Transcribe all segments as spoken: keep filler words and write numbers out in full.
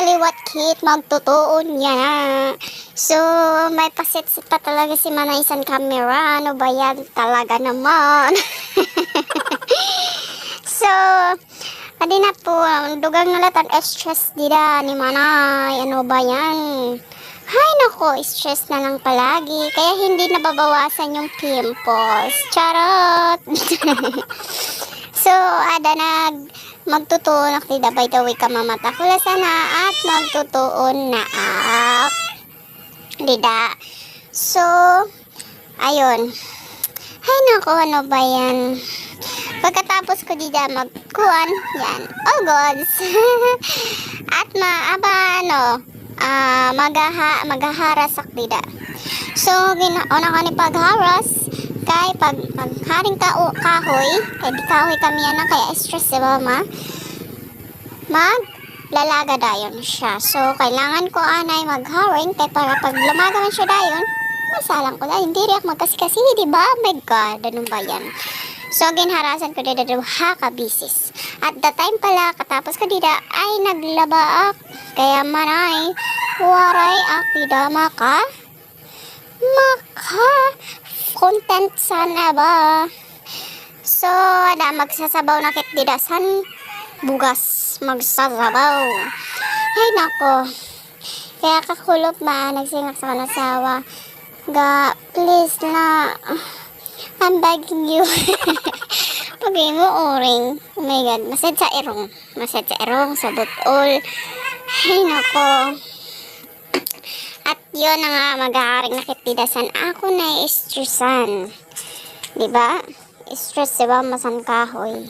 Liwat kit, magtutuon yana. So, may pasitsit pa talaga si Manay san camera. Ano ba yan? Talaga naman. So, adi na po, dugang na la it an stress dida ni Manay. Ano ba yan? Hay nako, stress na lang palagi. Kaya hindi nababawasan yung pimples. Charot! So, ada nag-, magtutuon ak dida. By the way, kamamata ko la sana at magtutuon na ak dida. So, ayun. Hay nako, ano ba yan? Pagkatapos ko dida magkuan, yan. Oh, gods. At ma-, aba, ano, ah, magaha-, maghaharas ak dida. So, gina-, una ko ni pagharas, kay pag, pag haring ka-, o, kahoy, kay di kahoy kami yana, kaya stress, di ba, ma? Maglalaga dayon siya. So, kailangan ko anay magharing kay para pag lumaga man siya dayon, masalang ko dayon. Diri ak magkasikasi, di ba? My God, ano ba yan? So, ginharasan ko dida duha ka bisis. At the time pala, katapos ko dida, ay naglaba ak. Kaya Manay, waray ak dida maka maka-content sana ba? So, ada, magsasabaw na kit dida san bugas, magsasabaw. Ay, nako. Kaya kakulop ba, nagsiring ak sa akon asawa. Ga, please na. I'm begging you. Pag-imo uring. Oh my God, masad sa irong. Masad sa irong, sa but-ol. Ay, nako. At yun na nga, maghaharing na kit dida san ako na-stressan. Di ba? Stress, di ba? Masan kahoy.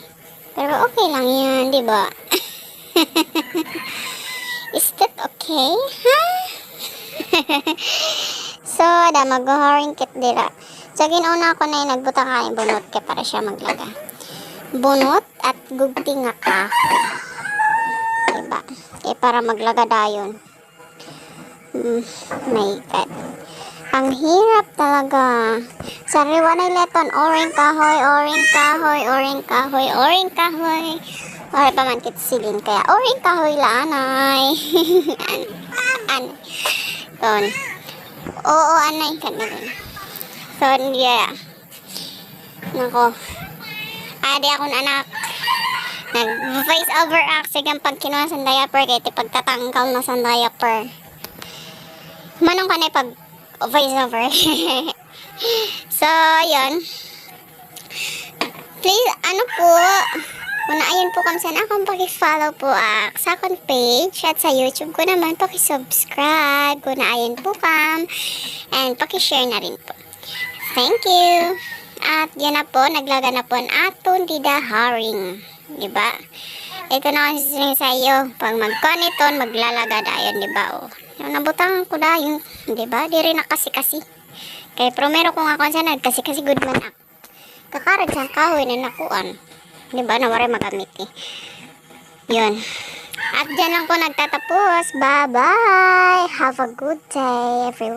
Pero okay lang yan, di ba? Is that okay? Ha? So, ada, maghaharing kit dida. So, ginuna ko na yung nagbutang kain bunot kay para siya maglaga. Bunot at gugti nga kahoy. Di ba? Kay para maglaga dayon. Mm, my God. Ang hirap talaga. Sariwa na leton, uring kahoy, uring kahoy, uring kahoy, uring kahoy. Wala pa man kit silin, kaya uring kahoy la anay. An, an, ton. Oo, anay, kami rin. Ton, yeah. Nako. Adi akon anak. Nag-voice over ak. Sige, an pagkinuha san diaper, kay ti pagtatanggal na san diaper. Manong ka na pag-voice over. So, yun. Please, ano po, kun naayon po kam san akon, paki-follow po ak sa akon page at sa YouTube ko naman, paki-subscribe kun naayon po kam, and paki-share na rin po. Thank you. At yana po, naglaga na po an aton dida haring. Di ba? Ito na an sisiring sa iyo. Pag magkuan iton, maglalaga dayon, di ba? O. Yung nabutangan ko dayon, di ba? Diri na kasi-kasi. Kay primero ko nga kuan siya, nagkasi-kasi gud man ako. Kakarag sa kahoy na nakuan. Di ba? Na waray magamit eh. Yun. At dyan lang po nagtatapos. Bye-bye. Have a good day, everyone.